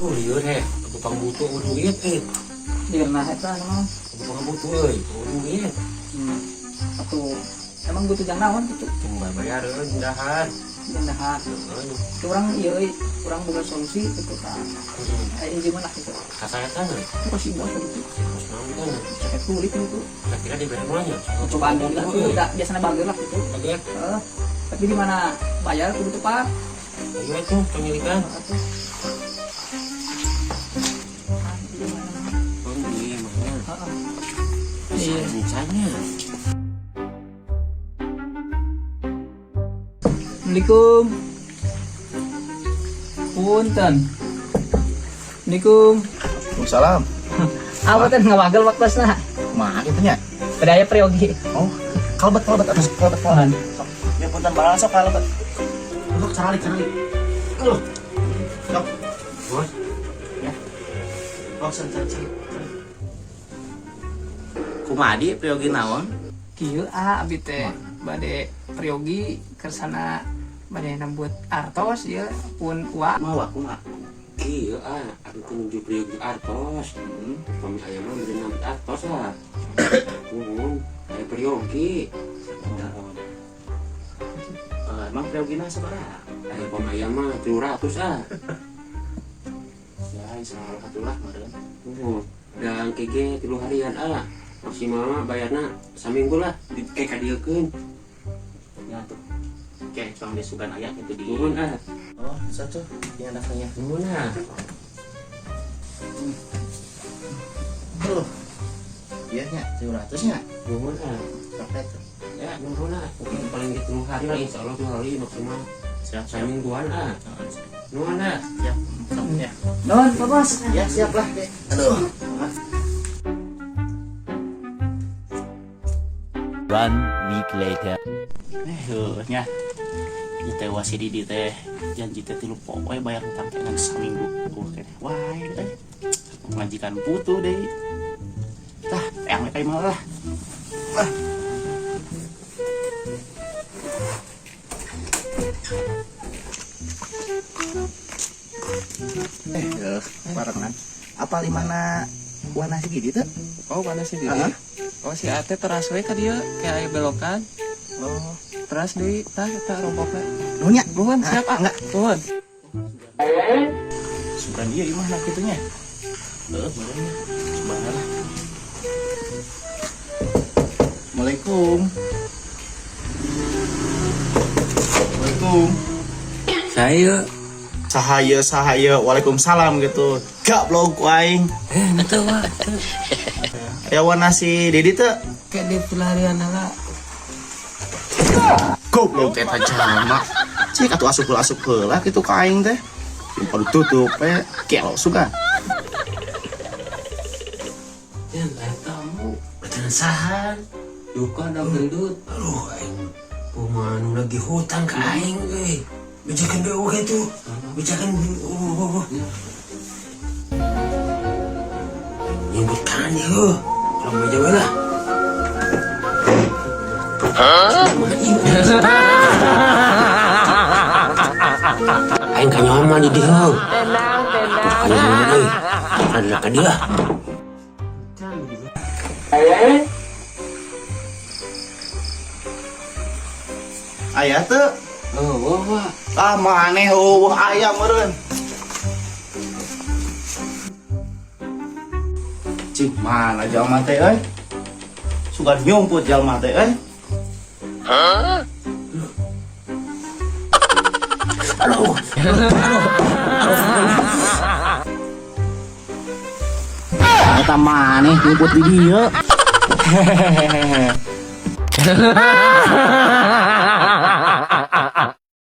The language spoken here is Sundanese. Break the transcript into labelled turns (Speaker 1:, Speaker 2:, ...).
Speaker 1: Oh, lieur heh, aku pangbutuh duit eh.
Speaker 2: Di mana eta naon?
Speaker 1: Aku pangbutuh euy, duit.
Speaker 2: Atuh emang butuh jang naon kitu?
Speaker 1: Cuma bayareun dahar.
Speaker 2: Jang dahar.
Speaker 1: Heeh.
Speaker 2: Itu urang ieu euy, urang boga solusi gitu ka. Aya injeman lah gitu.
Speaker 1: Kasaetan euy.
Speaker 2: Itu kasih bos gitu.
Speaker 1: Terus naon kan?
Speaker 2: Ceket kulit gitu.
Speaker 1: Kira-kira dibere moalnya.
Speaker 2: Cobaan dulu lah tuh, da, biasanya bager lah gitu.
Speaker 1: Bager.
Speaker 2: Heeh. Tapi di mana bayar kudu tepat.
Speaker 1: Ayo atuh pemilikan.
Speaker 2: Atuh. Ah, di mana?
Speaker 1: Oh, di mana?
Speaker 2: Heeh. Iya.
Speaker 1: Misalnya.
Speaker 2: Assalamualaikum. Punten. Assalamualaikum.
Speaker 3: Waalaikumsalam.
Speaker 2: Apa teh ngawagel waktosna?
Speaker 3: Kumaha kitu nya?
Speaker 2: Bedaya priyogi.
Speaker 3: Oh, kalebet kalebet atas kalebet kalebet. Sok. Ya punten barang sok kalebet. Untuk caralik caralik. Aduh. Sok.
Speaker 1: Bos,
Speaker 3: Ya. Oh, sen sen sen. Kumaha di priyogi naon?
Speaker 2: Kieu ah abi teh bade priyogi kersana bade nambut artos ieu pun ua.
Speaker 3: Mawa kumaha?
Speaker 1: Kieu ah, aku teh nuju priyogi artos. Pami aya mah beri nambut artos lah. Nuhun, aya priyogi.
Speaker 3: Eh, emang priyogina sabaraha?
Speaker 1: Aya pami aya mah 300 ah.
Speaker 3: Ya, insyaallah atulah meureun.
Speaker 1: Nuhun. Dan kege 3 harian ah. Maksimal mah bayarna saminggu lah, di kayak kadieukeun.
Speaker 3: Ya tuh. Oke, cuma disugan aya gitu di.
Speaker 1: Nuhun ah.
Speaker 3: Oh, bisa tuh. Yang daftarnya.
Speaker 1: Nuhun ah.
Speaker 3: Tuh. Iya nya, 300 nya.
Speaker 1: Nuhun ah.
Speaker 3: Sampai tuh.
Speaker 1: Ya, nuhun ah. Mungkin paling ge 3 hari lah insyaallah 3 hari maksimal.
Speaker 3: Siap, siap.
Speaker 1: Samingguan ah.
Speaker 3: Oh, siap.
Speaker 1: Nuhun ah.
Speaker 3: Siap. Sok, ya.
Speaker 2: Nuhun, Pak Bos.
Speaker 3: Ya, siap lah. Aduh.
Speaker 4: One week later.
Speaker 3: Heuh nya. Ieu teh wasi Didi teh janji teh 3 poe bayar hutang teh ngan saminggu. Keneh wae teh. Majikan putu deui. Tah, teang we ka imah lah. Ah. Barengan. Apa di mana warna si Didi teh?
Speaker 5: Oh, mana si Didi?
Speaker 3: Heeh.
Speaker 5: Oh, si Ate teras we ka dieu, kayak aya belokan.
Speaker 3: Oh,
Speaker 5: Teras deui, tah eta rompokna.
Speaker 3: nuhun nya.
Speaker 5: Nuhun, siap ah.
Speaker 3: Enggak.
Speaker 5: Nuhun.
Speaker 3: Sugan ieu imah na kitu nya. Heuh, meureun nya. Subhanallah lah. Assalamualaikum. Assalamualaikum.
Speaker 1: Saya
Speaker 3: Sahaya sahaya waalaikumsalam gitu. Gablok ku aing.
Speaker 1: Teu wah.
Speaker 3: Ya warna si Didi teh
Speaker 1: Kayak di pelarian lah.
Speaker 3: goblok eta jalma. Cik atuh asup heula asup heula kitu ka aing teh. Yang tutup we kelo sugan.
Speaker 1: Ya, lain tamu. Betul sahan. Duka dah gendut. Aduh, aing kumaha nu lagi hutang ka aing euy. Bejakeun deui oge tuh. Bejakeun oh. Nyebut kan heuh. Kalau beja we lah. Aing kanyaman di dieu. Tenang, tenang. Kanyaman euy. Ada ka dia.
Speaker 3: Aya teu?
Speaker 1: Oh, wah.
Speaker 3: Ah maneh eueuh aya meureun. Cing mana jalma teh euy? Sugan nyumput jalma teh euy.
Speaker 1: Aduh. Aduh.
Speaker 3: Eta maneh nyumput di dieu. Hehehe.